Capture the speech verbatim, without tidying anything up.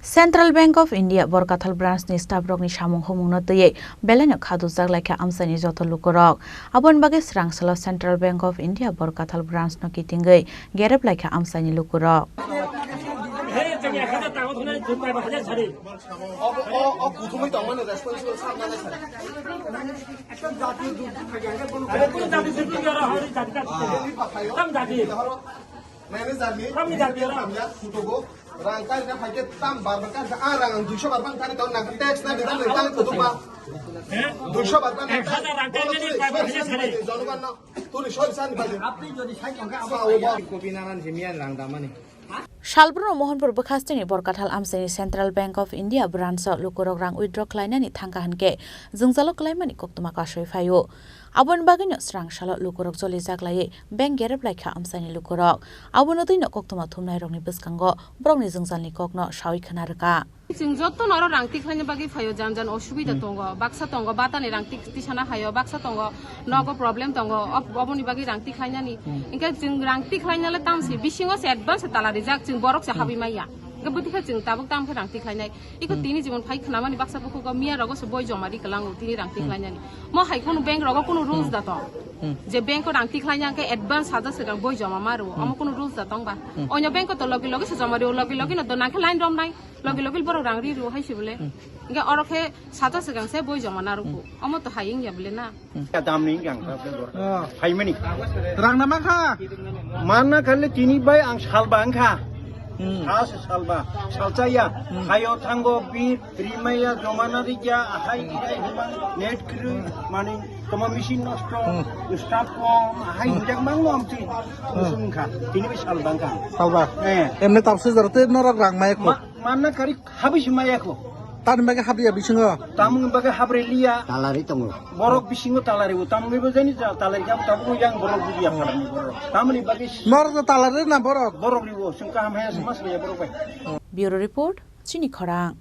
Central Bank of India Borkathal branch ni staff rokni samung humungno twiwi belaino khadujak laikha amchaini joto lukurok. Aboni bagwi swrang salo Central Bank of India Borkathal branch no kitingwi gerep laikha amchaini lukurok. Manager ni. Rang kai na phaikhe tam bar bar kai, ah, rang ang duiso bar bang kari tong nang tax na dita nang tang kutu pa. Duiso bar bang. Ek hajar rang kai na ni bar bar hajar sari. Jonogan na. Turi sori sani bai. Apni jodi sai tong khe abo. Kopi nanan jimian rang damani. Salbruno Mohanpur bwkhasteni Borkathal amchaini Central Bank of India branch o lukurok rang withdraw khlainani thangkha hinkhe jwngjalo klaimani koktwma kasui phaio. Aboni bagwino swrang salo lukurok jolijak laiwi bank gerep laikha amchaini lukurok. Abono twino koktwma thumnairokni bwskango borokni jwngjalni kokno sawi khna rwkha. Chwng jotono oro rang tikhlaina bagwi phaio, jan jan osubida tongo, baksa tongo, batani rang tik tisana haio, baksa tongo, nogo problem tongo, ob-, oboni bagwi rang tikhlainani. Hinkhe chwng rang tikhlainale tamsi, bisingo se advance tala rijak, chwng borok se habwi maya. Hinkhe bwtwkhe chwng tabuk tamkhe rang tikhlainai. Iko tini jemon phai khnamani baksa bukhugo miya rogo se boi joma ri kwlango tini rang tikhlainani. Mo hai kunu bank rogo kunu rules da tong. Je bank o rang tikhlaina hinkhe advance hajar se rang boi joma ma rwo. Omo kunu rules da tong ba? Onyo bank o to logi logi se joma rio, logi logi no do nangkhe line romnai. Logi logi borok rang ri rwo hai se bole. Hinkhe oro khe saja swkang se boi joma narwkgo. Omo to hai wngya bole na. Dam ni wngkha ang. Phaimani. Rang na mankha? Manna khale tini bai ang salba wngkha. Sa se salba. Salchaya. Hayo thango bir rimaya joma na rigya ahai kirai hima net kru mani toma machine nosto. Staff kom ahai hinjak mang no amti. Usung wngkha. Tini bai salba wngkha. Salba. Eh. Emne tapse jaro te norok rang mai ko. Ma-, manna kari. Habwi se maya kho. Tamni bagwi habriya bisingo? Tamni bagwi habri liya. Talari tongo. Borok bisingo talari bo, tamni bo jani ja talari kha, tabuk yang borok bujiya phalani borok. Tamni bagwi. Norok talari na borok? Borok ribo, sung kaham haya se mas ya borok bai. Bureau Report, Chini Khorang.